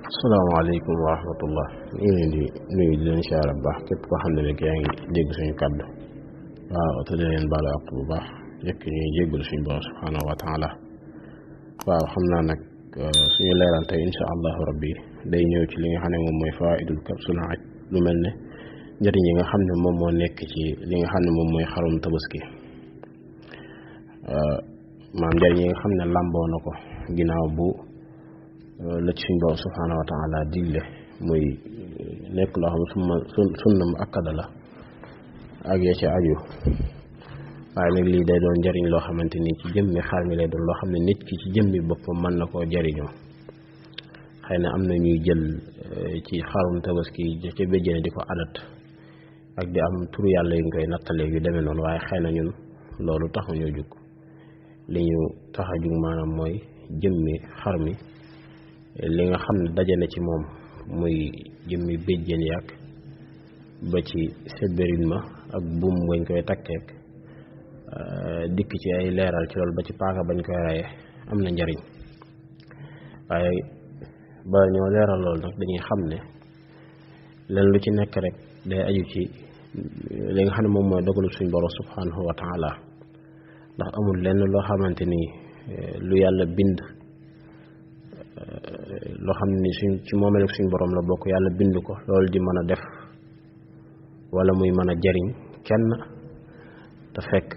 asalaamaaleykum wa rahmatullah ñu ngi leen di nuyu di leen siyaare bu baax képp koo xam ne rek yaa ngi dégg suñu kàddu waaw te di leen baalu àq bu baax yëkk ñuy jéggalu suñu borom subhaanahu wa taala waaw xam naa nag suñu leeral tey insha allahu rabbi day ñëw ci li nga xam ne moom mooy fawaidul kapsul aj lu mel ne njëriñ yi nga xam ne moom moo nekk ci li nga xam ne moom mooy xarum tabaski maam njëriñ yi nga xam ne làmboo na ko ginnaaw bu la ci suñ borom subhaanahu wa taala digle muy nekk loo xam ne sunna mu akkada la ak ya ci aju waaye nag lii day doon njëriñ loo xamante ni ci jëmmi xar mi lay doon loo xam ne nit ki ci jëmmi boppam mën na koo jëriñoo xëy na am na ñuy jël ci xarum tabaski ca béjjéne di ko adat ak di am turu yàlla yu ñu koy nattalee yu demee noonu waaye xëy na ñun loolu taxuñoo jug li ñu tax a jug maanaam mooy jëmmi xar mi li nga xam ne daje na ci moom muy jëmmi béjjén yàq ba ci sébérin ma ak buum bañ koy takkeek dikk ci ay leeral ci loolu ba ci paaka bañ koy raye am na njariñ waaye ba ñoo leeral loolu nag dañuy xam ne leen lu ci nekk rek day aju ci li nga xam ne moom mooy dogalu suñ borom subhanahu wa taala ndax amul lenn loo xamante ni lu yàlla bind loo xam ne suñ ci moomeel suñ borom la bokk yàlla bind ko loolu di mën a def wala muy mën a jariñ kenn te fekk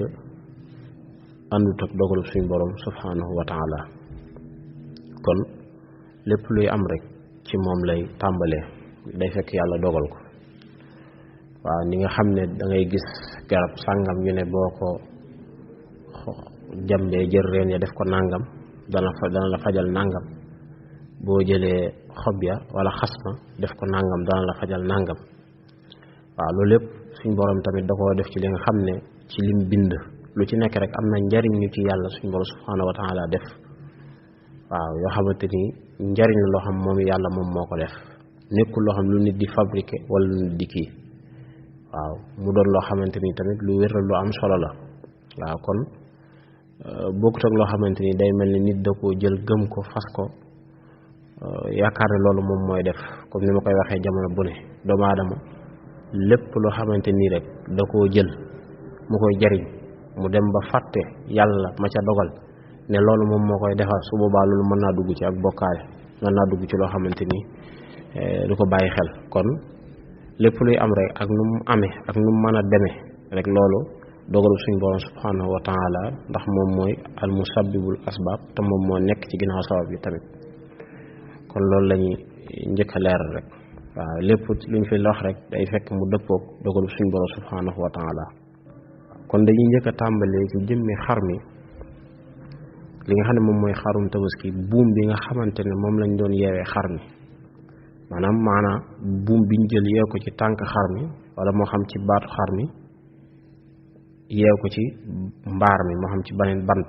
àndut ak dogalu suñ borom subhanahu wa taala kon lépp luy am rek ci moom lay tàmbalee day fekk yàlla dogal ko waaw ni nga xam ne da ngay gis garab sàngam ñu ne boo ko jambee jël reen ya def ko nàngam dana la fajal nàngam boo jëlee xob ya wala xasma def ko nàngam dana la fajal nàngam waaw loolu lépp suñ borom tamit da koo def ci li nga xam ne ci lim bind lu ci nekk rek am na njariñ ñu ci yàlla suñ borom subhanahu wa taala def waaw yoo xamante ni njariñ la loo xam moom yàlla moom moo ko def nekkul loo xam lu nit di fabriquer wala lu nit di kii waaw mu doon loo xamante ni tamit lu wér la lu am solo la waaw kon bokkut ak loo xamante ni day mel ni nit da koo jël gëm ko fas ko yaakaar ne loolu moom mooy def comme ni ma koy waxee jamono bu ne doomu aadama lépp loo xamante nii rek da koo jël mu koy jariñ mu dem ba fàtte yàlla ma ca dogal ne loolu moom moo koy defar su boobaa loolu mën naa dugg ci ak bokkaale mën naa dugg ci loo xamante ni du ko bàyyi xel kon lépp luy am rek ak nu mu amee ak nu mu mën a demee rek loolu dogalu suñu borom subhanahu wa taala ndax moom mooy al musabbibul asbab te moom moo nekk ci ginnaaw sabab yi tamit kon loolu lañuy njëkk a leeral rek waaw lépp luñ fi wax rek day fekk mu dëppoog dogalu suñu borom subhanahu wa taala kon dañuy njëkk a tàmbalee ci jëmmi xar mi li nga xam ne moom mooy xarum tabaski buum bi nga xamante ne moom lañ doon yeewee xar mi maanaam buum biñ jël yeew ko ci tànk xar mi wala moo xam ci baatu xar mi yeew ko ci mbaar mi moo xam ci beneen bant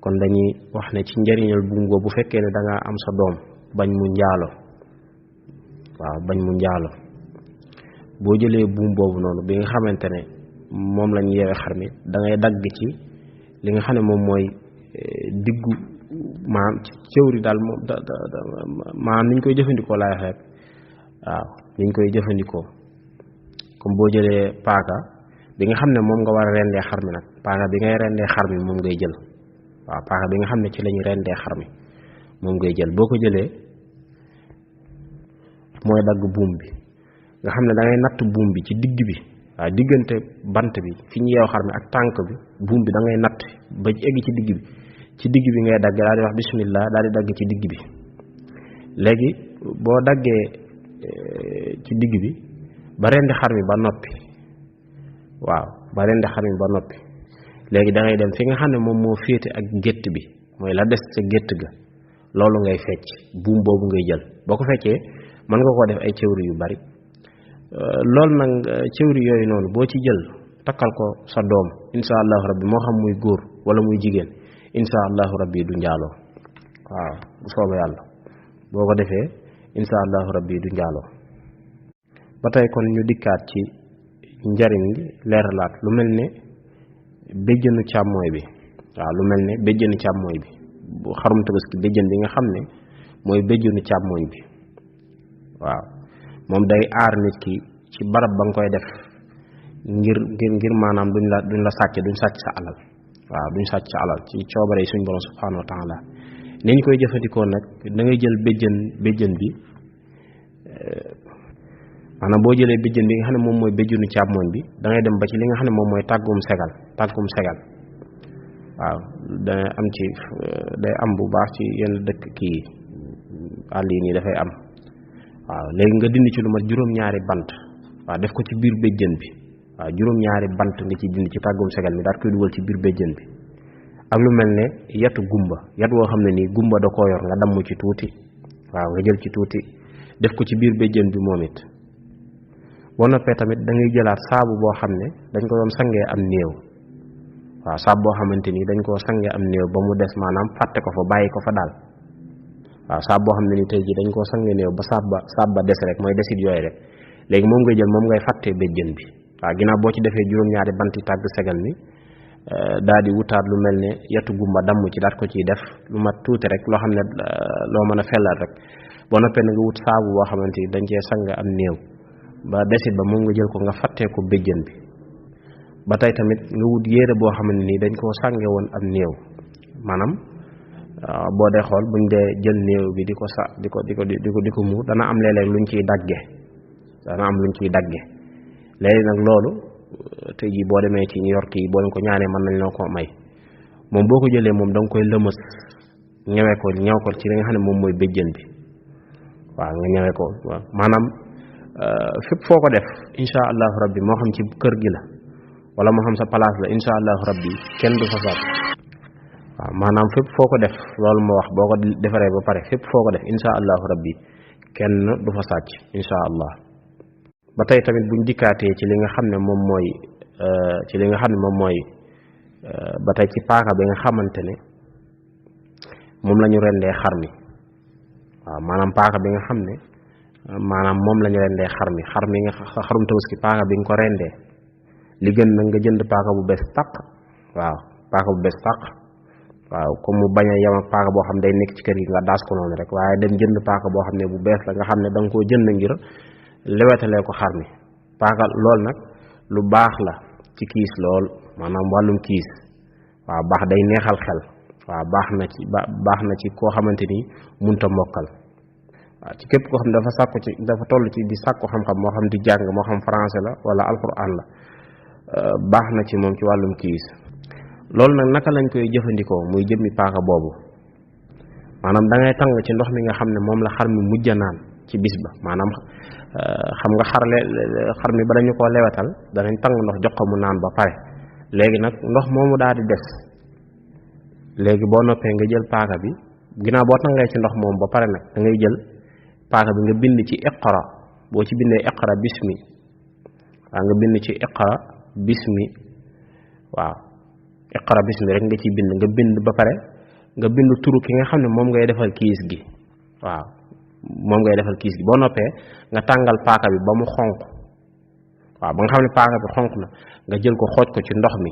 kon dañuy wax ne ci njëriñal buum boobu bu fekkee ne danga am sa doom bañ mu njaalo waaw bañ mu njaalo boo jëlee buum boobu noonu bi nga xamante ne moom lañ yeewee xar mi da ngay dagg ci li nga xam ne moom mooy diggu maanaam ci cëwri daal moom maanaam niñ koy jëfandikoo laay wax rek waaw niñ koy jëfandikoo comme boo jëlee paaka bi nga xam ne moom nga war a rendee xar mi nag paaka bi ngay rendee xar mi moom ngay jël waaw paaka bi nga xam ne ci lañuy rendee xar mi moom ngay jël boo ko jëlee mooy dagg buum bi nga xam ne da ngay natt buum bi ci digg bi waaw diggante bant bi fi ñu yeew xar mi ak tànk bi buum bi da ngay natt ba egg ci digg bi ngay dagg daal di wax bismillah daal di dagg ci digg bi léegi boo daggee ci digg bi ba rendi xar mi ba noppi waaw ba rendi xar mi ba noppi léegi da ngay dem fi nga xam ne moom moo féete ak gétt bi mooy la des ca gétt ga loolu ngay fecc buum boobu ngay jël boo ko feccee mën nga koo def ay cëwri yu bari loolu nag cëwri yooyu noonu boo ci jël takkal ko sa doom insha allahu rabbi moo xam muy góor wala muy jigéen insha allahu rabbi du njaaloo waaw bu soobee yàlla boo ko defee insha allahu rabbi du njaaloo ba tey kon ñu dikkaat ci njariñ li leeralaat lu mel ne béjjënu càmmooy bi waaw lu mel ne béjjënu càmmooy bi xarum tabaski béjjën bi nga xam ne mooy béjjënu càmmooñ bi waaw moom day aar nit ki ci barab ba nga koy def ngir maanaam duñ la sàcc sa alal waaw duñ sàcc sa alal ci coobare yi suñ borom subhanahu wa taala ni ñu koy jëfandikoo nag da ngay jël béjjën bi maanaam boo jëlee béjjën bi nga xam ne moom mooy béjjënu càmmooñ bi da ngay dem ba ci li nga xam ne moom mooy tàggum segal waaw day am bu baax ci yenn dëkk kii àll yi nii dafay am waaw léegi nga dindi ci lu mat juróom-ñaari bant waaw def ko ci biir béjjën bi waaw juróom-ñaari bant nga ci dindi ci tàggum segal mi daal koy dugal ci biir béjjën bi ak lu mel ne yatu gumba yat woo xam ne nii gumba da koo yor nga damm ci tuuti waaw nga jël ci tuuti def ko ci biir béjjën bi moom it boo noppee tamit da ngay jëlaat saabu boo xam ne dañ ko doon sangee am néew waaw saabu boo xamante ni dañ koo sangee am néew ba mu des maanaam fàtte ko fa bàyyi ko fa daal waaw saabu boo xam ne ni tey jii dañ koo sangee néew ba saab ba des rek mooy desit yooyu rek léegi moom ngay jël moom ngay fàttee béjjën bi waaw ginnaaw boo ci defee juróom-ñaari banti tàgg segal mi daal di wutaat lu mel ne yatu gumba damm ci daat ko ciy def lu mat tuuti rek loo xam ne loo mën a fellaat rek boo noppee na nga wut saabu boo xamante ni dañ cee sang am néew ba desit ba moom nga jël ko nga fàttee ko béjjën bi ba tey tamit nga wut yére boo xamante ni dañ koo sànge woon am néew maanaam boo dee xool buñ dee jël néew bi di ko muur dana am léeg-léeg luñ ciy dagge léegi nag loolu tey jii boo demee ci New York yi boo leen ko ñaanee mën nañ loo ko may moom boo ko jëlee moom da nga koy lëmës ñëw ko ci li nga xam ne moom mooy béjjën bi waaw nga ñëwee ko waaw maanaam fépp foo ko def insha allahu rabbi moo xam ci kër gi la wala moo xam sa place la insha allahu rabbi kenn du fa sàcc waaw maanaam fépp foo ko def loolu ma wax boo ko defaree ba pare fépp foo ko def insha allahu rabbi kenn du fa sàcc insha allah ba tey tamit buñ dikkaatee ci li nga xam ne moom mooy ba tey ci paaka bi nga xamante ne moom la ñu rendee xar mi waaw maanaam paaka bi nga xam ne maanaam moom la ñu rendee xar mi nga xarum tabaski paaka bi nga ko rendee li gën nag nga jënd paaka bu bees tàq waaw paaka bu bees tàq waaw comme mu bañ a yem ak paaka boo xam day nekk ci kër gi nga daas ko noonu rek waaye dem jënd paaka boo xam ne bu bees la nga xam ne da nga koo jënd ngir lewetalee ko xar mi paaka loolu nag lu baax la ci kiis lool maanaam wàllum kiis waaw baax day neexal xel waaw baax na ci koo xamante ni munta mokkal waaw ci képp koo xam ne dafa toll ci di sàkku xam-xam moo xam di jàng moo xam français la wala alquran la baax na ci moom ci wàllum kiis loolu nag naka lañ koy jëfandikoo muy jëmmi paaka boobu maanaam da ngay tàng ci ndox mi nga xam ne moom la xar mi mujj naan ci bis ba maanaam xam nga xar mi ba dañu koo lewetal danañ tàng ndox jox ko mu naan ba pare léegi nag ndox moomu daal di des léegi boo noppee nga jël paaka bi ginnaaw boo tàngee ci ndox moom ba pare nag da ngay jël paaka bi nga bind ci iqra boo ci bindee iqra bismi waaw nga bind ci iqra bismi waaw iqra bismi rek nga ciy bind nga bind ba pare nga bind turu ki nga xam ne moom ngay defal kiis gi waaw moom ngay defal kiis gi boo noppee nga tàngal paaka bi ba mu xonq waaw ba nga xam ne paaka bi xonq na nga jël ko xooj ko ci ndox mi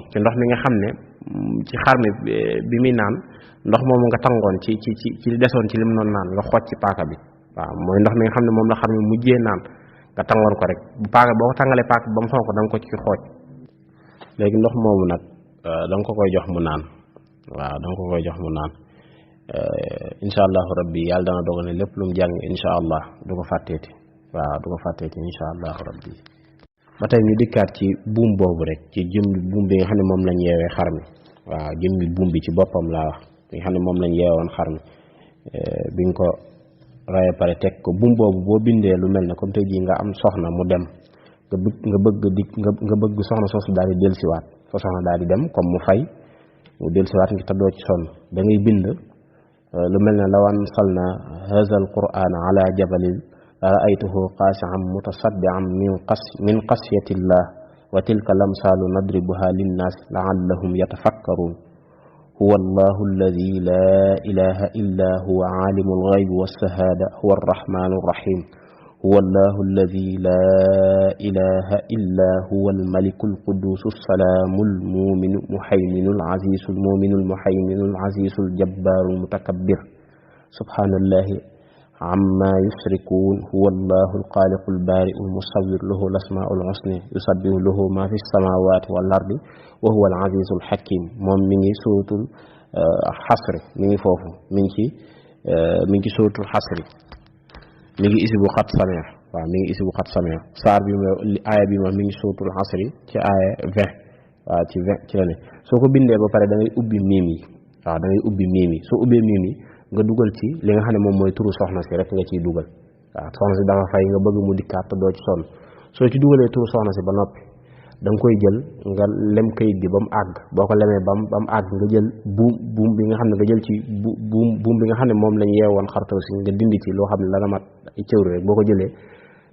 nga xam ne ci xar mi bi muy naan ndox moomu nga tàngoon ci li desoon ci lim noonu naan nga xooj ci paaka bi waaw mooy ndox mi nga xam ne moom la xar mi mujjee naan nga tàngoon ko rek bu paaka boo ko tàngalee paaka bi ba mu xonq da nga ko ci xooj léegi ndox moomu nag da nga ko koy jox mu naan waaw da nga ko koy jox mu naan insha allahu rabbi yàlla dana dogal ne lépp lu mu jàng insha allah du ko fàtteeti waaw du ko fàtteeti insha allahu rabbi ba tey ñu dikkaat ci buum boobu rek ci jëmmi buum bi nga xam ne moom lañ yeewee xar mi waaw jëmmi buum bi ci boppam laa wax bi nga xam ne moom lañ yeewoon xar mi bi nga ko raye pare teg ko buum boobu boo bindee lu mel ne comme tey jii nga am soxna mu dem nga bëgg soxna soosu daal di dellusiwaat sa soxna daal di dem comme mu fay mu dellusiwaat ngi taddoo ci sonn da ngay bind lu mel ne law anzalna haza alqur'ana ala jabalin ra'aytuhu khashi'an mutasaddi'an min khashyatillah wa tilka lamsalu nadribuha linnas la'allahum yatafakkarun huwa allahu alladhi la ilaha illa huwa alimul ghaybi was shahada huwa arrahmanur rahim هو الله الذي لا إله إلا هو الملك القدوس السلام المؤمن المهيمن العزيز المؤمن المهيمن العزيز الجبار المتكبر سبحان الله عما يشركون هو الله الخالق البارئ المصور له الأسماء الحسنى يسبح له ما في السماوات والأرض وهو العزيز الحكيم moom mi ngi suratul xasr mi ngi foofu mi ngi suratul xasr mi ngi isi bu xat samia waaw mi ngi isi bu xat samia saar bi aaya bi moom mi ngi suratul xasri ci aaya 20 waaw ci 20 ci la ne soo ko bindee ba pare da ngay ubbi miim yi waaw da ngay ubbi miim yi soo ubbee miim yi nga dugal ci li nga xam ne moom mooy turu soxna si rek nga ciy dugal waaw soxna si dafa fay nga bëgg mu dikkaat te doo ci sonn soo ci dugalee turu soxna si ba noppi da nga koy jël nga lem kayit gi ba mu àgg boo ko lemee ba mu àgg nga jël buum bi nga xam ne nga jël ci buum bi nga xam ne moom lañ yeewoon xartaw si nga dindi ci loo xam ne la na mat ay cëwru rek boo ko jëlee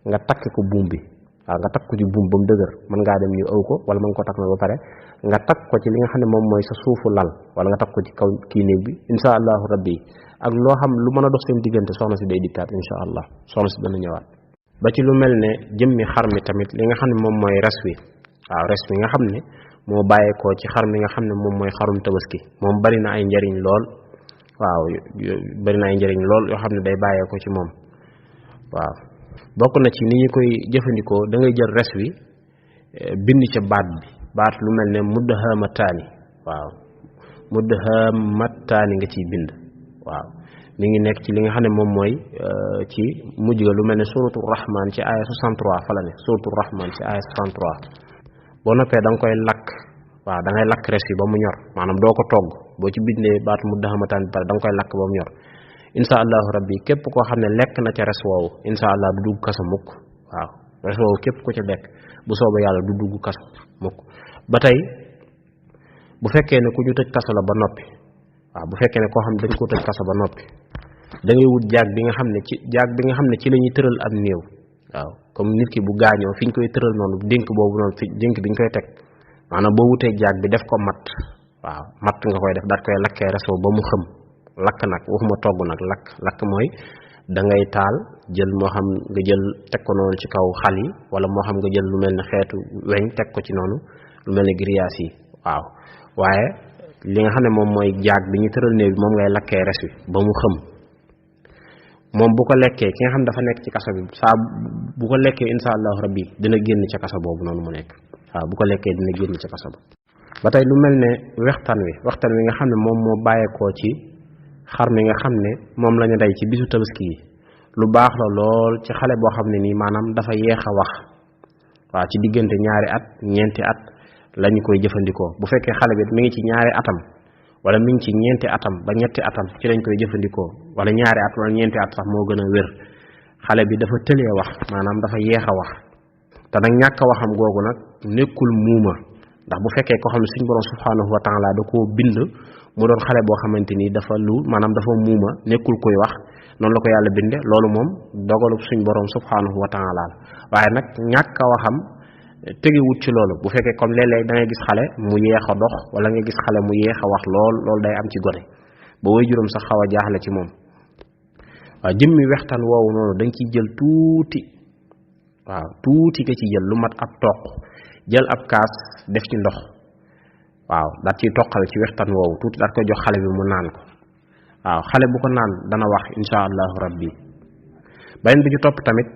nga takk ko buum bi waaw nga takk ko ci buum ba mu dëgër mën ngaa dem ñu ëw ko wala mën nga ko takk na ba pare nga takk ko ci li nga xam ne moom mooy sa suufu lal wala nga takk ko ci kaw kii néeg bi insha allahu rabbi ak loo xam lu mën a dox seen diggante soxna si day dikkaat insha allah soxna si dana ñëwaat ba ci lu mel ne jëmmi xar mi tamit li nga xam ne moom mooy res wi waaw res mi nga xam ne moo bàyyeekoo ci xar mi nga xam ne moom mooy xarum tabaski moom bari na ay njariñ lool waaw bari na ay njariñ lool yoo xam ne day bàyyeekoo ci moom waaw bokk na ci ni ñu koy jëfandikoo da ngay jël res wi bind ca baat lu mel ne mudhamataani waaw mudhamataani nga ciy bind waaw mi ngi nekk ci li nga xam ne moom mooy ci mujj ga lu mel ne suratul rahman ci aya 63 fa la ne suratul rahman ci aya 63 boo noppee da nga koy lakk waaw da ngay lakk res yi ba mu ñor maanaam doo ko togg boo ci bindee baatu mudhamataani bi pare da nga koy lakk ba mu ñor insha allahu rabbi képp koo xam ne lekk na ca res woowu insha allah du dugg kaso mukk waaw res woowu képp ku ca lekk bu soobee yàlla du dugg kaso mukk ba tey bu fekkee ne ku ñu tëj kaso la ba noppi waaw bu fekkee ne koo xam ne dañ koo tëj kaso ba noppi da ngay wut jaag bi nga xam ne ci la ñuy tëral ab néew waaw comme nit ki bu gaañoo fi ñu koy tëral noonu dénk boobu noonu fi dénk bi ñu koy teg maanaam boo wutee jaag bi def ko matt waaw matt nga koy def daat koy lakkee resoo ba mu xëm lakk nag waxuma togg nag lakk mooy da ngay taal jël moo xam nga jël teg ko noonu ci kaw xal yi wala moo xam nga jël lu mel ne xeetu weñ teg ko ci noonu lu mel ne grillage yi waaw waaye li nga xam ne moom mooy jaag bi ñu tëral néew bi moom ngay lakkee res wi ba mu xëm moom bu ko lekkee ki nga xam dafa nekk ci kaso bi saa bu ko lekkee insha allahu rabbi dina génn ca kaso boobu noonu mu nekk waaw bu ko lekkee dina génn ca kaso ba tey lu mel ne waxtaan wi nga xam ne moom moo bàyyeekoo ci xar mi nga xam ne moom la ñu day ci bisu tabaski yi lu baax la lool ci xale boo xam ne nii maanaam dafa yeex a wax waaw ci diggante ñaari at ñeenti at lañu koy jëfandikoo bu fekkee xale bi mi ngi ci ñaari atam wala mi ngi ci ñeenti atam ba ñetti atam ci lañ koy jëfandikoo wala ñaari at wala ñeenti at sax moo gën a wér xale bi dafa tëlee wax maanaam dafa yeex a wax te nag ñàkk a waxam googu nag nekkul muuma ndax bu fekkee ko xam ne suñ borom subhanahu wa taala da koo bind mu doon xale boo xamante ni dafa maanaam dafa muuma nekkul koy wax noonu la ko yàlla binde loolu moom dogalub suñ borom subhanahu wa taala la waaye nag ñàkk a waxam tegewut ci loolu bu fekkee comme léeg-léeg da ngay gis xale mu yeex a dox wala nga gis xale mu yeex a wax loolu day am ci gone ba way juróom sax xaw a jaaxle ci moom waaw jëmmi wextaan woowu noonu dañ ciy jël tuuti nga ci jël lu mat ab toq jël ab kaas def ci ndox waaw daat ciy toqal ci wextaan woowu tuuti daat koy jox xale bi mu naan ko waaw xale bu ko naan dana wax insha allahu rabbi beneen bi ci topp tamit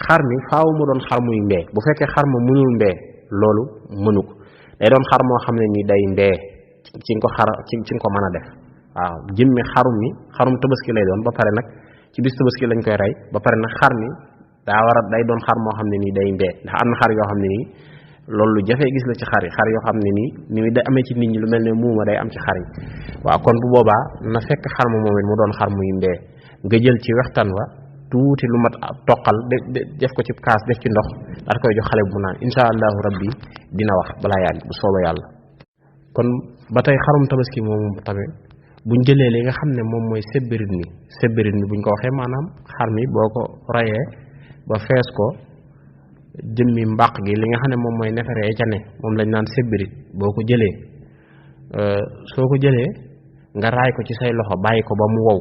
xar mi faaw mu doon xar muy mbee bu fekkee xar ma mënul mbee loolu mënu ko day doon xar moo xam ne ni day mbee ci nga ko mën a def waaw jëmmi xarum tabaski lay doon ba pare nag ci bis tabaski lañ koy rey ba pare nag xar mi day doon xar moo xam ne nii day mbee ndax am na xar yoo xam ne nii loolu lu jafee gis la ci xar yoo xam ne nii ni muy day amee ci nit ñi lu mel ne muuma day am ci xar yi waaw kon bu boobaa na fekk xar ma moom it mu doon xar muy mbee nga jël ci waxtaan wa tuuti lu mat toqal def ko ci kaas def ci ndox daal koy jox xale bu naan insha allahu rabbi dina wax balaa yàgg bu sooba yàlla kon ba tey xarum tabaski moom tamit buñ jëlee li nga xam ne moom mooy sébbirit mi buñ ko waxee maanaam xar mi boo ko rayee ba fees ko jëmmi mbàq gi li nga xam ne moom mooy neefere ca ne moom lañ naan sébbirit boo ko jëlee soo ko jëlee nga raay ko ci say loxo bàyyi ko ba mu wow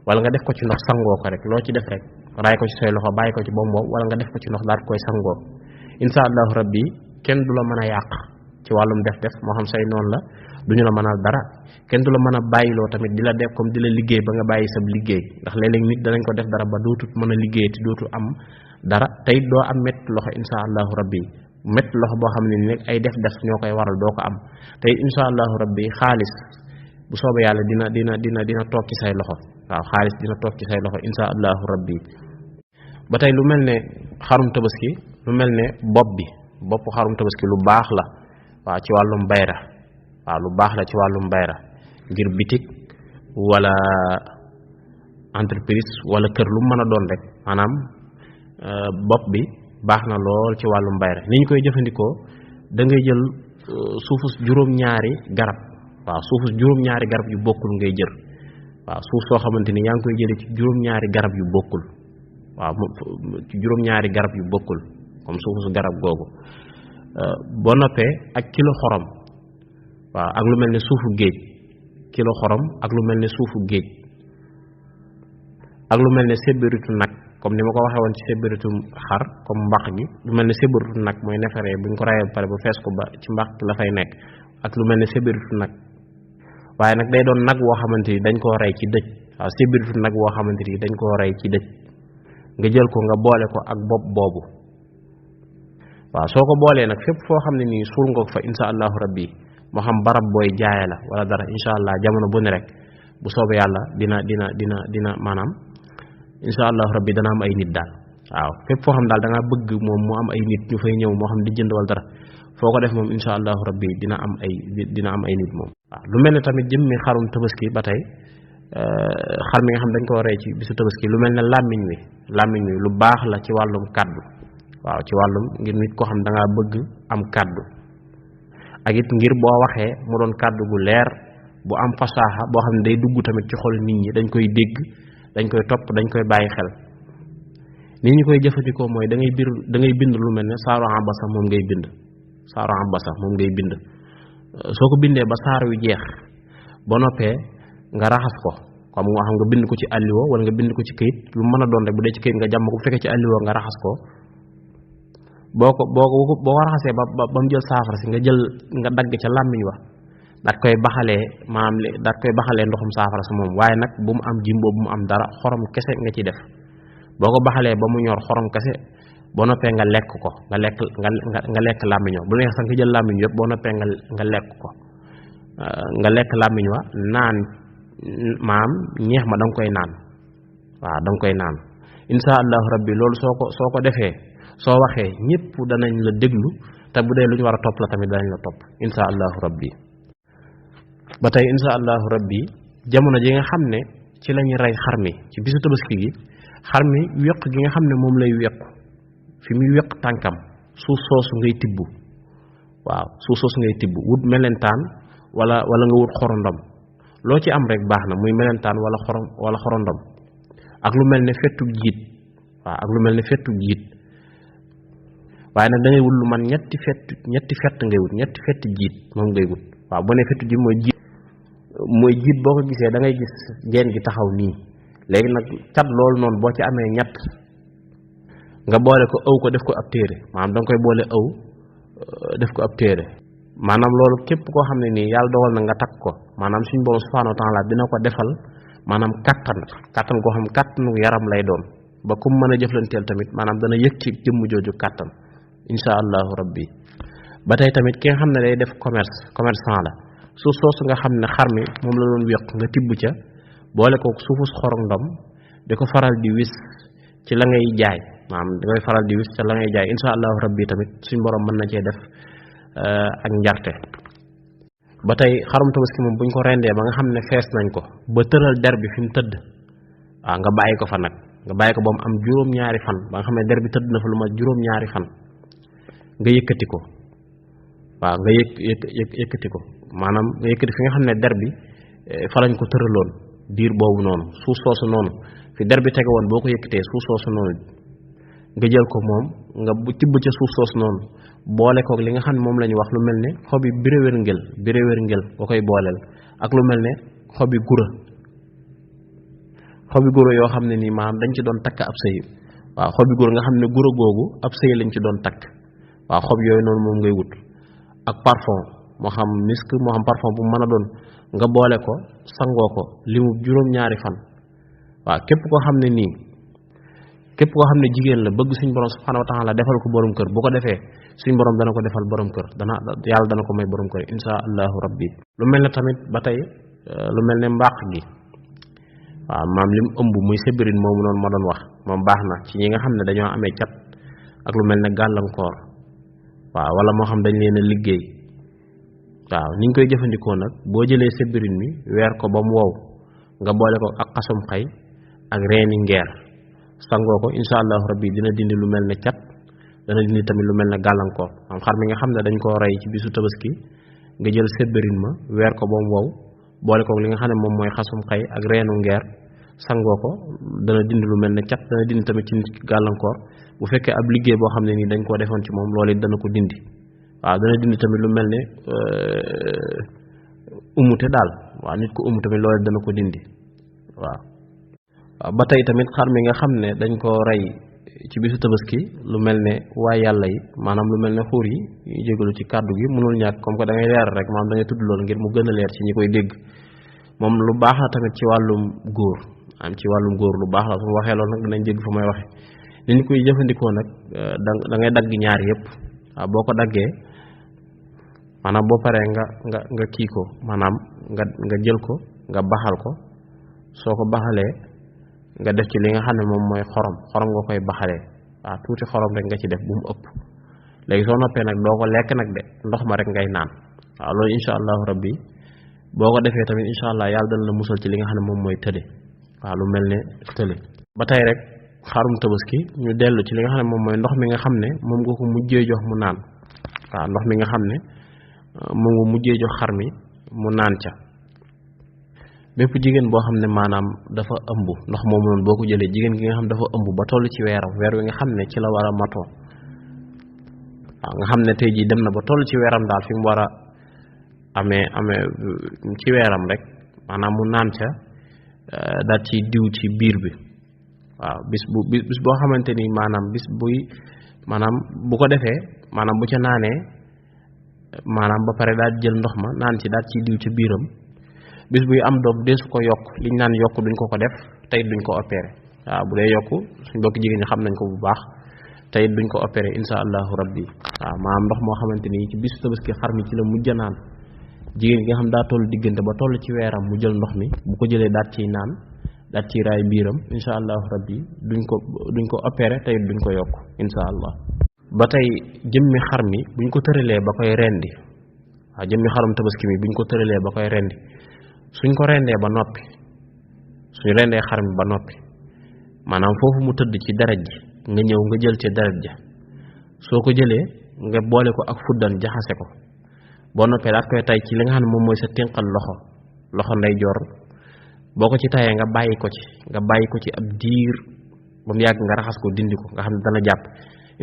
wala nga def ko ci ndox sangoo ko rek loo ci def rek raay ko ci say loxo bàyyi ko ci bombo wala nga def ko ci ndox daal koy sangoo insha allahu rabbi kenn du la mën a yàq ci wàllum def moo xam say noonu la duñu la mënal dara kenn du la mën a bàyyiloo tamit di la def comme di la liggéey ba nga bàyyi sab liggéey ndax léeg-léeg nit danañ ko def dara ba dootul mën a liggéey te dootul am dara tey doo am métti loxo insha allahu rabbi métti loxo boo xam ne ni ay def ñoo koy waral doo ko am tey insha allahu rabbi xaalis bu soobee yàlla dina toog ci say loxo waaw xaalis dina toog ci say loxo insha allahu rabbi ba tey lu mel ne xarum tabaski lu mel ne bopp xarum tabaski lu baax la waaw ci wàllum bayra waaw lu baax la ci wàllum bayra ngir bitik wala entreprise wala kër lu mën a doon rek maanaam bopp bi baax na lool ci wàllum bayra ni ñu koy jëfandikoo da ngay jël suufus juróom-ñaari garab waaw suufus juróom-ñaari garab yu bokkul ngay jël waaw suuf soo xamante ni yaa ngi koy jëlee ci juróom-ñaari garab yu bokkul waaw ci juróom-ñaari garab yu bokkul comme suufus garab googu boo noppee ak kilo xorom waaw ak lu mel ne suufu géej kilo xorom ak lu mel ne suufu géej ak lu mel ne sébéritu nag comme ni ma ko waxee woon ci sébéritu xar comme mbaq gi lu mel ne sébéritu nag mooy neefere bu ñu ko rayee ba pare ba fees ko ba ci mbaq la fay nekk ak lu mel ne sébéritu nag waaye nag day doon nag woo xamante ni dañ koo rey ci dëj waaw sébéritu nag woo xamante ni dañ koo rey ci dëj nga jël ko nga boole ko ak bopp boobu waaw soo ko boolee nag fépp foo xam ne nii suul nga ko fa insha allahu rabbi moo xam barab booy jaaye la wala dara insha allah jamono bu ne rek bu soobee yàlla dina maanaam insha allahu rabbi dana am ay nit daal waaw fépp foo xam daal da ngaa bëgg moom mu am ay nit ñu fay ñëw moo xam di jënd wala dara foo ko def moom insha allahu rabbi dina am ay nit moom waaw lu mel ne tamit jëmmi xarum tabaski ba tey xar mi nga xam dañ ko rey ci bisu tabaski lu mel ne làmmiñ wi lu baax la ci wàllum kàddu waaw ci wàllum ngir nit koo xam da ngaa bëgg am kàddu ak it ngir boo waxee mu doon kàddu gu leer bu am fasaaxa boo xam ne day dugg tamit ci xol nit ñi dañ koy dégg dañ koy topp dañ koy bàyyi xel ni ñu koy jëfandikoo mooy da ngay bind lu mel ne saaru abasa moom ngay bind soo ko bindee ba saar wi jeex ba noppee nga raxas ko comme nga xam nga bind ko ci alliwo wala nga bind ko ci këyit lu mën a doon rek bu dee ci këyit nga jàmm ko bu fekkee ci alliwo nga raxas ko boo ko raxasee ba mu jël saafara si nga dagg ca làmmiñ wa daat koy baxalee ndoxum saafara si moom waaye nag bu mu am jimbo bu mu am dara xorom kese nga ci def boo ko baxalee ba mu ñor xorom kese boo noppee nga lekk ko nga lekk làmmiñ wa bu neex sax nga jël làmmiñ yëpp boo noppee nga lekk ko nga lekk làmmiñ wa naan maam ñeex ma da nga koy naan waaw da nga koy naan insha allahu rabbi loolu soo ko defee soo waxee ñëpp danañ la déglu te bu dee lu ñu war a topp la tamit danañ la topp insha allahu rabbi ba tey insha allahu rabbi jamono ji nga xam ne ci la ñuy rey xar mi ci bisu tabaski gi xar mi wéq gi nga xam ne moom lay wéqu fi muy wéq tànkam suuf soosu ngay tibb waaw suuf soosu ngay tibb wut melentaan wala nga wut xorondom loo ci am rek baax na muy melentaan wala xorondom ak lu mel ne fettu jiit waaw ak lu mel ne fettu jiit waaye nag da ngay wut lu man ñetti fett ngay wut ñetti fett jiit moom ngay wut waaw bu ne fettu jiit mooy jiit boo ko gisee da ngay gis geen gi taxaw nii léegi nag cat loolu noonu boo ci amee ñett nga boole ko ëw ko def ko ab téere maanaam da nga koy boole ëw def ko ab téere maanaam loolu képp koo xam ne nii yàlla dogal na nga takk ko maanaam suñu borom subhanahu wa taala dina ko defal maanaam kattan koo xam kattanu yaram lay doon ba kum mën a jëflanteel tamit maanaam dana yëg ci jëmm jooju kattan insha allahu rabbi ba tey tamit ki nga xam ne day def commerçant la suuf soosu nga xam ne xar mi moom la doon wéq nga tibb ca boole ko suufus xorondom di ko faral di wis ci la ngay jaay maanaam da ngay faral di wis ci la ngay jaay insha allahu rabbi tamit suñ borom mën na cee def ak njarte ba tey xarum tabaski moom buñ ko rendee ba nga xam ne fees nañ ko ba tëral der bi fi mu tëdd waaw nga bàyyi ko fa nag nga bàyyi ko ba mu am juróom-ñaari fan ba nga xam ne der bi tëdd na fa lu ma juróom-ñaari fan nga yëkkati ko waaw nga yëkkati ko maanaam nga yëkkati fi nga xam ne der bi fa lañ ko tëraloon diir boobu noonu suuf soosu noonu fi der bi tege woon boo ko yëkkatee suuf soosu noonu nga jël ko moom nga bu tibb ca suuf soosu noonu boole koog li nga xam ne moom la ñu wax lu mel ne xobi biréwér ngel nga koy booleel ak lu mel ne xobi xobi guro yoo xam ne nii maanaam dañ ci doon takk ab sëy waaw xobi guro nga xam ne guro googu ab sëy lañ ci doon takk waaw xob yooyu noonu moom ngay wut ak parfum moo xam misk moo xam parfum bu mën a doon nga boole ko sangoo ko limu juróom-ñaari fan waaw képp koo xam ne nii képp koo xam ne jigéen la bëgg suñ borom subhanahu wa taala defal ko borom kër bu ko defee suñ borom dana ko defal borom kër yàlla dana ko may borom kër insha allahu rabbi lu mel ne tamit ba tey lu mel ne mbàq gi waaw maam lim ëmb muy sébirin moomu noonu ma doon wax moom baax na ci ñi nga xam ne dañoo amee cat ak lu mel ne gàllankoor waaw wala moo xam dañ leen a liggéey waaw ni ñu koy jëfandikoo nag boo jëlee sébirin mi weer ko ba mu wow nga boole ko ak xasum xay ak reeni ngeer sangoo ko insha allahu rabbi dina dindi lu mel ne cat dana dindi tamit lu mel ne gàllankoor am xar mi nga xam ne dañ koo rey ci bisu tabaski nga jël sébirin ma weer ko ba mu wow boole ko li nga xam ne moom mooy xasum xay ak reenu ngeer sangoo ko dana dindi lu mel ne cat dana dindi tamit ci nit ki gàllankoor bu fekkee ab liggéey boo xam ne nii dañ koo defoon ci moom loolu it dana ko dindi waaw dana dindi tamit lu mel ne umute daal waaw nit ko umu tamit loolu dana ko dindi waaw ba tey tamit xar mi nga xam ne dañ koo rey ci bisu tabaski lu mel ne waa yàlla yi maanaam lu mel ne xuur yi ñu jégalu ci kàddu gi mënul ñàkk comme que da ngay leer rek maanaam da ngay tudd loolu ngir mu gën a leer ci ñi koy dégg moom lu baax la tamit ci wàllum góor am ci wàllum góor lu baax la su waxee loolu nag dinañ dégg fa may waxe ni ñu koy jëfandikoo nag da ngay dagg ñaar yëpp waaw boo ko daggee maanaam boo paree nga kii ko maanaam nga jël ko nga baxal ko soo ko baxalee nga def ci li nga xam ne moom mooy xorom nga koy baxalee waaw tuuti xorom rek nga ci def bu mu ëpp léegi soo noppee nag doo ko lekk nag de ndox ma rek ngay naan waaw loolu insha allahu rabbi boo ko defee tamit insha allah yàlla dana la musal ci li nga xam ne moom mooy tële waaw lu mel ne tële ba tey rek xarum tabaski ñu dellu ci li nga xam ne moom mooy ndox mi nga xam ne moom nga ko mujjee jox mu naan waaw ndox mi nga xam ne moom nga mujjee jox xar mi mu naan ca bépp jigéen boo xam ne maanaam dafa ëmb ndox moomu noonu boo ko jëlee jigéen gi nga xam dafa ëmb ba toll ci weer wi nga xam ne ci la war a matoo waaw nga xam ne tey jii dem na ba toll ci weeram daal fi mu war a amee ci weeram rek maanaam mu naan ca daal ci diw ci biir bi waaw bis boo xamante ni maanaam bis buy maanaam bu ko defee maanaam bu ca naanee maanaam ba pare daal jël ndox ma naan ci daal ci diw ci biiram bis buy am doom deesu ko yokk liñ naan yokk duñ ko def tey duñ ko opéré waaw bu dee yokk suñ bokk jigéen ñi xam nañ ko bu baax tey duñ ko opéré insha allahu rabbi waaw maanaam ndox moo xamante ni ci bisu tabaski xar mi ci la mujj naan jigéen gi nga xam daa toll diggante ba toll ci weeram mu jël ndox mi bu ko jëlee daat ciy naan daat ciy raay biiram insha allahu rabbi duñ ko opéré tey duñ ko yokk insha allah ba tey jëmmi xar mi buñ ko tëralee ba koy rendi waaw jëmmi xarum tabaski mi buñ ko tëralee ba koy rendi suñ ko rendee ba noppi suñ rendee xar mi ba noppi maanaam foofu mu tëdd ci deret ji nga ñëw nga jël ci deret ja soo ko jëlee nga boole ko ak fuddan jaxase ko boo noppee daat koy tay ci li nga xam ne moom mooy sa tinqal loxo ndeyjoor boo ko ci tayee nga bàyyi ko ci ab diir ba mu yàgg nga raxas ko dindi ko nga xam ne dana jàpp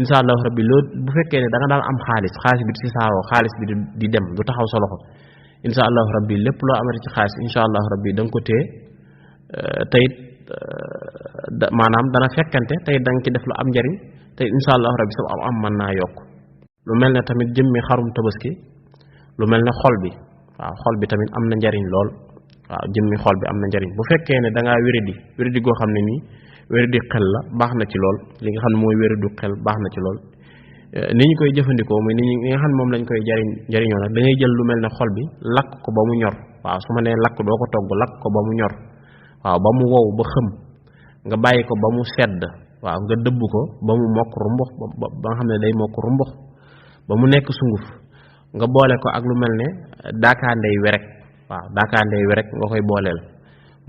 insha allahu rabbi loolu bu fekkee ne da nga daal am xaalis bi ci saaroo xaalis bi di dem du taxaw sa loxo insha allahu rabbi lépp loo amati ci xaalis insha allahu rabbi da nga ko téye tayit maanaam dana fekkante tayit da nga ci def lu am njariñ tey insha allahu rabbi sa am mën naa yokk lu mel ne tamit jëmmi xarum tabaski lu mel ne xol bi waaw xol bi tamit am na njariñ lool waaw jëmmi xol bi am na njariñ bu fekkee ne da ngaa wéradi goo xam ne nii wéradi xel la baax na ci lool li nga xam ne mooy wéradu xel baax na ci lool ni ñu koy jëfandikoo mooy ni nga xam ne moom lañ koy jariñoo nag da ngay jël lu mel ne xol bi lakk ko ba mu ñor waaw su ma nee lakk doo ko togg lakk ko ba mu ñor waaw ba mu wow ba xëm nga bàyyi ko ba mu sedd waaw nga dëbb ko ba mu mokk rumbux ba nga xam ne day mokk rumbux ba mu nekk sunguf nga boole ko ak lu mel ne daakaandey werek waaw daakaandey werek nga koy booleel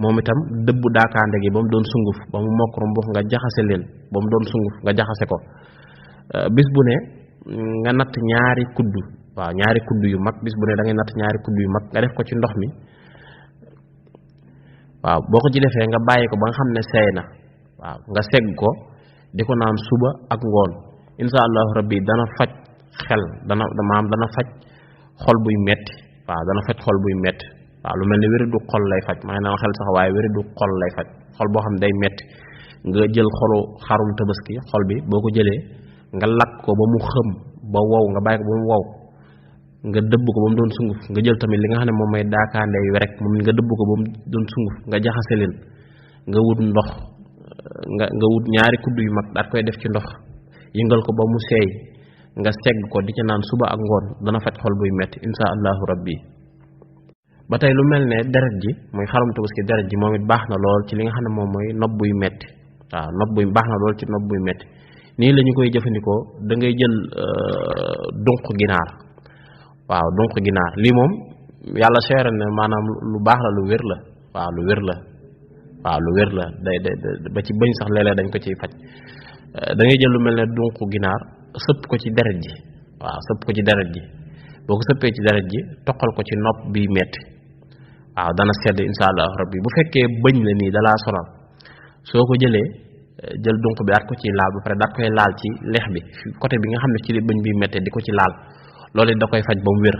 moom itam dëbb daakaande gi ba mu doon sunguf ba mu mokk rumbux nga jaxase leen ba mu doon sunguf nga jaxase ko bis bu ne nga natt ñaari kuddu waaw ñaari kuddu yu mag bis bu ne da ngay natt ñaari kuddu yu mag nga def ko ci ndox mi waaw boo ko ci defee nga bàyyi ko ba nga xam ne seey na waaw nga segg ko di ko naan suba ak ngoon insha allahu rabbi dana faj xel dana faj xol buy metti waaw dana faj xol buy metti waaw lu mel ne wéri du xol lay faj maa ngi naan xel sax waaye wéri du xol lay faj xol boo xam ne day metti nga jël xolu xarum tabaski xol bi boo ko jëlee nga lakk ko ba mu xëm ba wow nga bàyyi ko ba mu wow nga dëbb ko ba mu doon sunguf nga jël tamit li nga xam ne moom may daakaande yu rek moom nga dëbb ko ba mu doon sunguf nga jaxase leen nga wut ndox nga wut ñaari kudd yu mag daat koy def ci ndox yëngal ko ba mu seey nga segg ko di ci naan suba ak ngoon dana faj xol buy metti insha allahu rabbi ba tey lu mel ne deret ji mooy xarum tabaski deret ji moom it baax na lool ci li nga xam ne moom mooy nopp buy metti waaw nopp buy baax na lool ci nopp buy metti nii la ñu koy jëfandikoo da ngay jël dunq ginaar waaw dunq ginaar lii moom yàlla seere na maanaam lu baax la lu wér la waaw lu wér la waaw lu wér la day ba ci bëñ sax léeg-léeg dañ ko ciy faj da ngay jël lu mel ne dunq ginaar sëpp ko ci deret ji waaw sëpp ko ci deret ji boo ko sëppee ci deret ji toqal ko ci nopp bi metti waaw dana sedd insha allah rabbi bu fekkee bëñ la nii dalaa sonal soo ko jëlee jël dunq bi daat ko ci laal ba pare daat koy laal ci lex bi côté bi nga xam ne ci li bëñ bi mettee di ko ci laal loolu it da koy faj ba mu wér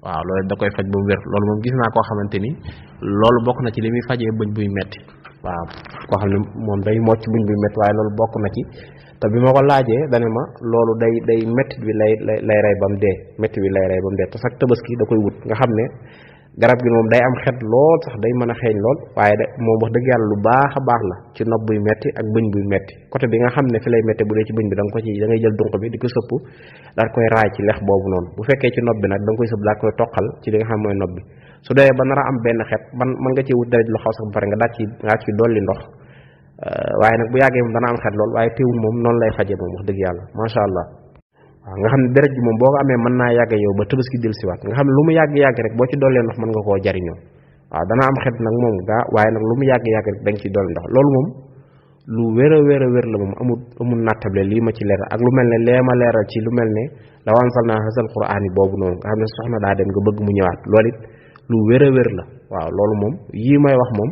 waaw loolu it da koy faj ba mu wér loolu moom gis naa koo xamante ni loolu bokk na ci li muy fajee bëñ buy metti waaw koo xam ne moom day mocc bëñ buy metti waaye loolu bokk na ci te bi ma ko laajee dane ma loolu day mettit bi lay rey ba mu dee mettit bi lay rey ba mu dee te sax tabaski da koy wut nga xam ne garab gi moom day am xet lool sax day mën a xeeñ lool waaye de moom wax dëgg yàlla lu baax a baax la ci nopp buy metti ak bëñ buy metti côté bi nga xam ne fi lay metti bu dee ci bëñ bi da ngay jël dunq bi di ko sëpp daal koy raay ci lex boobu noonu bu fekkee ci nopp bi nag da nga koy sëpp daal koy toqal ci li nga xam mooy nopp bi su dee ba nar a am benn xet mën nga ci wut deret lu xaw sax ba pare nga daal ci dolli ndox waaye nag bu yàggee moom dana am xet lool waaye teewul moom noonu lay faje moom wax dëgg yàlla macha allah waaw nga xam ne deret ji moom boo ko amee mën naa yàgg yow ba tabaski del siwaat nga xam ne lu mu yàgg rek boo ci dollee ndox mën nga koo jariñoo waaw dana am xet nag moom waaye nag lu mu yàgg rek da nga ci dolli ndox loolu moom lu wér a wér la moom amul nattable lii ma ci leeral ak lu mel ne lee ma leeral ci lu mel ne law anzalnaa haazal qur'aan yi boobu noonu nga xam ne soxna daa dem nga bëgg mu ñëwaat loolu it lu wér a wér la waaw loolu moom yii may wax moom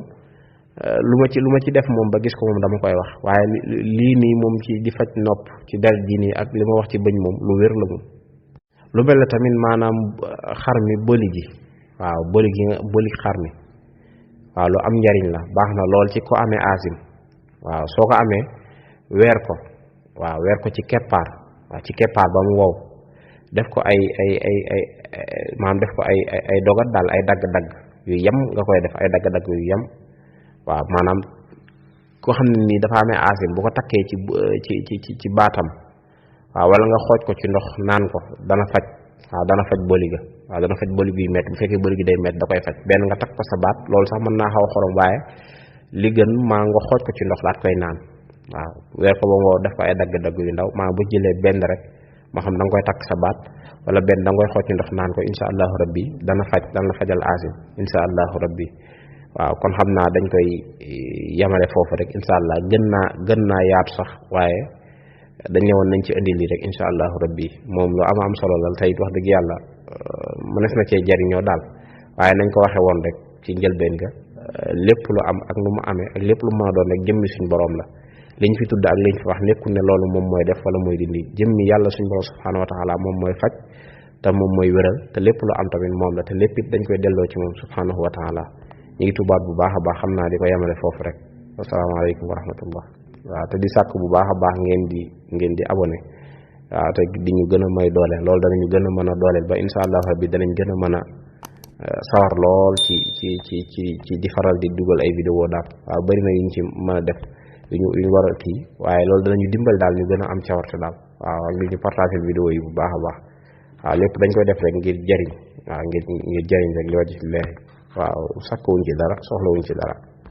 lu ma ci def moom ba gis ko moom dama koy wax waaye lii nii moom ci di faj nopp ci deret ji nii ak li ma wax ci bëñ moom lu wér la moom lu mel ne tamit maanaam xar mi bëli gi waaw bëli xar mi waaw lu am njariñ la baax na lool ci ko amee asim waaw soo ko amee weer ko ci keppaar waaw ci keppaar ba mu wow def ko ay maanaam def ko ay dogat daal ay dagg-dagg yu yem nga koy def ay dagg-dagg yu yem waaw maanaam koo xam ne nii dafa amee asim bu ko takkee ci baatam waaw wala nga xooj ko ci ndox naan ko dana faj bëli ga waaw dana faj bëli guy métti bu fekkee bëli gi day métti da koy faj benn nga takk ko sa baat loolu sax mën naa xaw a xorom waaye li gën maa nga xooj ko ci ndox daat koy naan waaw weer ko ba moo def ko ay dagg-dagg yu ndaw maa bu jëlee benn rek moo xam da nga koy takk sa baat wala benn da nga koy xooj ci ndox naan ko insha allahu rabbi dana fajal asim insha allahu rabbi waaw kon xam naa dañ koy yamale foofu rek insha allah gën naa yaatu sax waaye dañ ñëwoon nañ ci indi lii rek insha allahu rabbi moom lu am solo la tey wax dëgg yàlla mënees na cee jariñoo daal waaye nañ ko waxe woon rek ci njëlbeen ga lépp lu am ak nu mu amee ak lépp lu mën a doon rek jëmmi suñ borom la liñ fi tudd ak liñ fi wax nekkul ne loolu moom mooy def wala mooy dindi jëmmi yàlla suñ borom subhanahu wa taala moom mooy faj te moom mooy wéral te lépp lu am tamit moom la te lépp it dañ koy delloo ci moom subhanahu wa taala ñu ngi tubaat bu baax a baax xam naa di ko yemale foofu rek asalaamaaleykum wa rahmatullah waaw te di sàkk bu baax a baax ngeen di abonné waaw te di ñu gën a may doole loolu danañu gën a mën a dooleel ba insha allah rabbi danañ gën a mën a sawar lool ci di faral di dugal ay vidéo daal waaw bari na yuñ ci mën a def yuñ war a kii waaye loolu danañu dimbal daal ñu gën a am cawarte daal waaw ak li ñu partagé vidéo yi bu baax a baax waaw lépp dañ koy def rek ngir jariñ waaw ngir jariñ rek li wajhi llahi waaw sakkuwuñ ci dara soxlawuñ ci dara